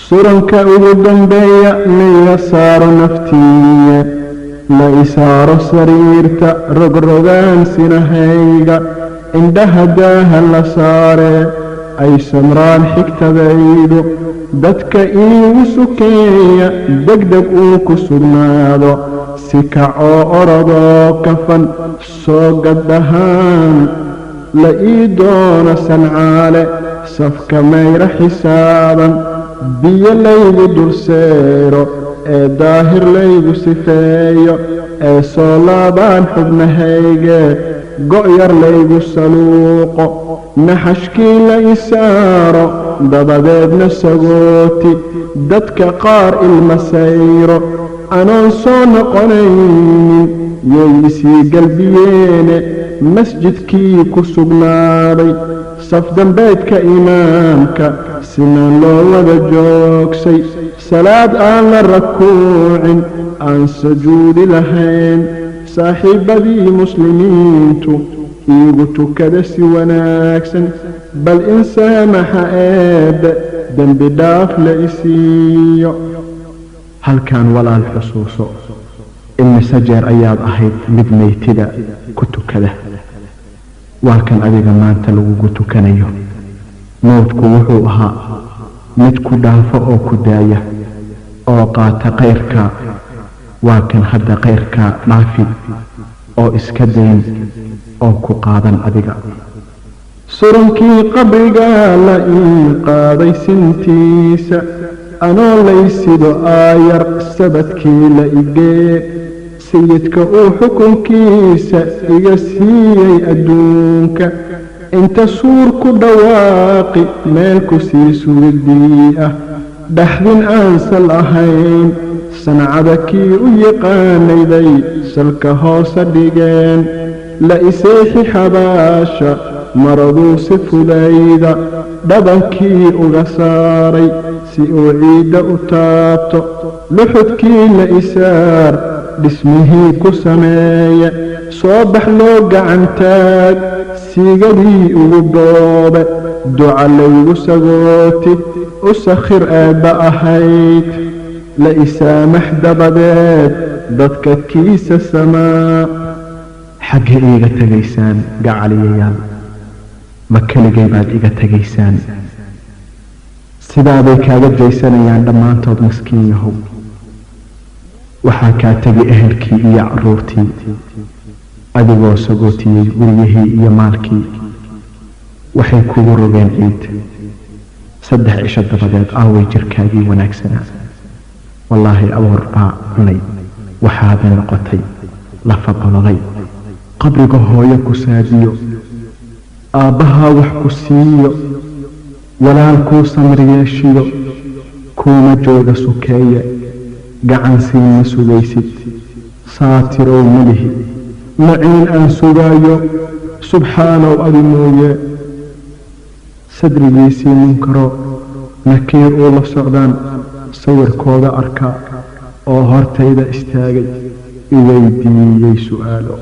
Suranka ugu dambeeya layga saaro naftiiye, la isaaro sariirta, rogrogaan sinahayga, indhaha daaha la saare, ay samraan xigtadaydu, dadka iigu sukeeya degdeg uu ku sugnaado, si kacoo orodoo kafan soo gadhahaan, la ii doono sancaale, safka mayra xisaaban, biyo laygu dul seyro, ee daahir laygu sifeeyo, ee soo laabaan xubnahayge, go'yar laygu saluuqo, naxashkii la isaaro, dabadeedna sagooti, dadka qaar ilma sayro, anoon soo noqonaynin yay isii galbiyeene, masjidkii ku sugnaaday, saf dambeedka imaamka sinaan loo wada joogsay, salaad aan la rakuucin, aan sajuudi lahayn, saaxiibbadii muslimiintu iigu tukada si wanaagsan, bal in saamaxa Eebbe dembi dhaaf la isiiyo. Halkan walaal xusuuso, imise jeer ayaad ahayd mid meytida ku tukada? Waa kan adiga maanta lagugu tukanayo. Mowdku wuxuu ahaa mid ku dhaafo oo ku daaya oo qaata kayrka. Waa kan hadda kayrkaa dhaafi oo iska dayn oo ku qaadan adiga. Surankii qabrigaa la ii qaaday sintiisa, anoo laysido aayar sabadkii la igee, sayidka uu xukunkiisa iga siiyey adduunka, inta suur ku dhawaaqi meel ku sii sugidii ah, dhaxdin aan sal ahayn, sancada kii u yaqaanay bay salka hoose dhigeen, la iseexi xabaasha, maraduu si fudayda dhabankii uga saaray si uu ciidda u taabto, luxudkii la isaar, dhismihii ku sameeye, soo bax loo gacantaag, siigadii ugu boobe, duca laygu sagooti, u sakhir Eebba ahayd, la isaamax dabadeed dadka kiisa samaa. Xaggee iiga tegaysaan, gacaliyayaal? Ma keligay baad iga tegaysaan? Sidaabay kaaga jaysanayaan dhammaantood. Maskiin yahow, waxaa kaa tegi ehelkii iyo carruurtii, adigoo sagootiyey guryihii iyo maalkii. Waxay kugu rogeen ciid 3 cisho dabadeed. Aaway jirkaagii wanaagsanaa? Wallaahi aboor baa cunay, waxaada noqotay lafa bololay. Qabriga hooyo ku saadiyo, aabbahaa wax ku siiyo, walaalkuu samir yeeshiyo, kuuma jooga sukeeye, gacan siima sugaysid. Saatirow malihi, maciin aan sugaayo, subxaanow adi mooye. Sadrigiisii munkaro nakiir uu la socdaan sawirkooda arkaa oo hortayda istaagay, iweydiiyey su'aalo.